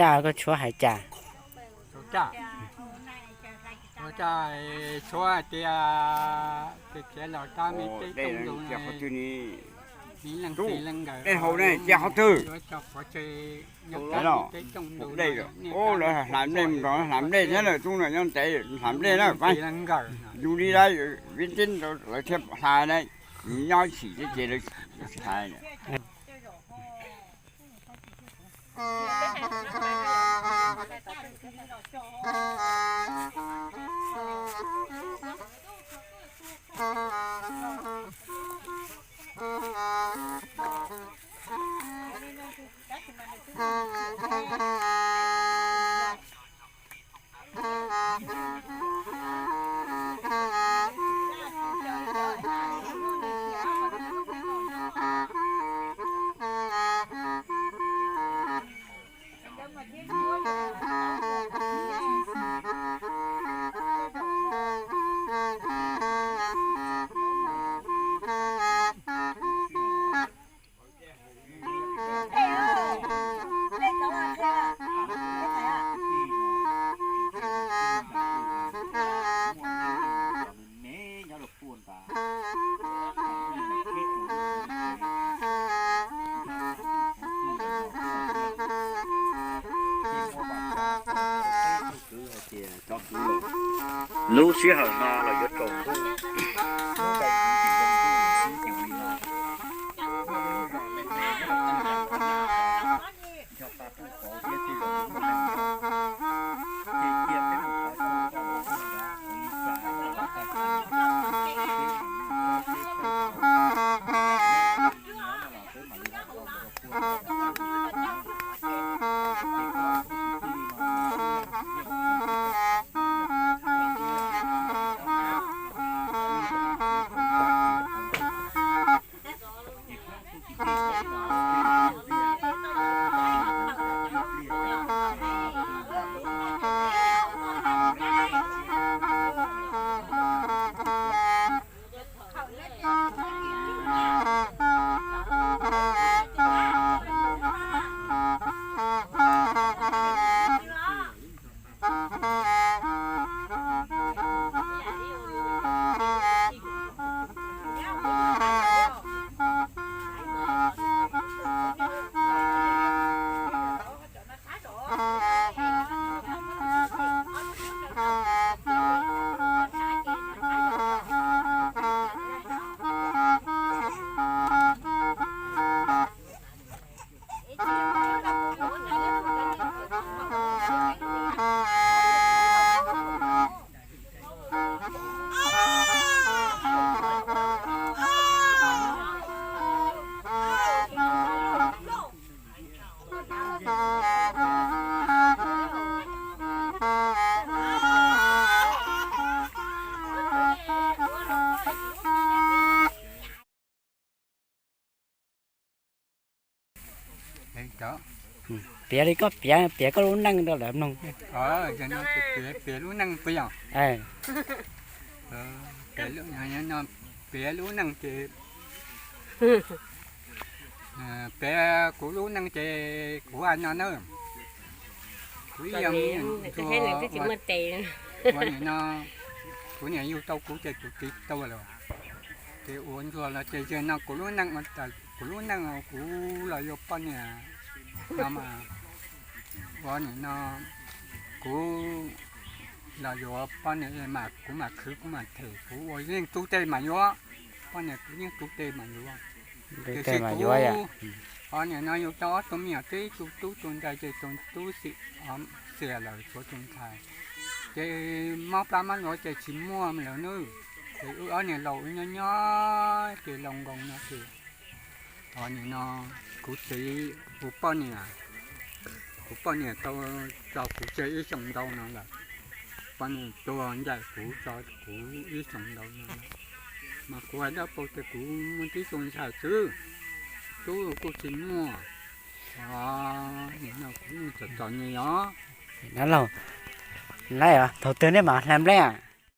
Koj tshuab hais cas? Tshuab tias, tias khiav los tab me teb rooj ntug, me leej txiv leej nkawm, dej haus ne, cia qhov twg? Yuav tso pov tseg nyob tab me teb rooj ntug no, lawv hla nplej mus nrog hla nplej thiab na, tub no nyob ntev hla nplej na, yus li lawv, vib tib lawv thiaj hla na, yus nyob chim thiab ces lawv tsis hla. Lub sij hawm no los yuav tsaus ntuj, lub nqaij tsis zoo ntuj xwb ces li no. Nco pa tuj qauv thiab tej zaum lub neej no, ces cia peb mus thov txog koj los kuj xav tau tag kis peb mus ua teb teb chaws, peb mam li los peb mam li los rau koj. Piav li koj piav, piav koj lub neej rau lawv mloog. Piav lub neej puas yog? Piav lub neej ces, piav kuv lub neej ces kuv hais no na. Kuv ib yam ntsuag ua nim no, kuv niam yug tau kuv ces kuv txiv tuag lawm. Ces ua ntsuag los ces yog no kuv lub neej, kuv lub neej kuv los yuav poj niam no mas, ua nim no kuv los yuav poj niam mas kuv mam khwv kuv mam them, kuv ua yeej tub tej mas yuav, poj niam kuv yeej tub tej mas yuav. Tiam sis kuv, o nim no yug tau ob tug me nyuam, twb ib tug tub tus ntxhais ces tus tub xiam lawm, tshuav tus ntxhais. Ces mob plab mob luav ces tsis muaj lawm nawb. Ces wb ob niag laus wb nyob nyob ces laus nkoos no ces, o nim no kuv txiv, kuv poj niam, kuv poj niam tau tso kuv tseg ib xyoos ntau no lawm. Poj niam tuag ncaim kuv tso kuv ib xyoos ntau no lawm. Mas kuv hais dab paug tias kuv muaj tib tug ntxhais xwb, tub kuj tsis muaj. Nim no kuv txom txom nyem os. Laus, thaum twg nej mam hla nplej?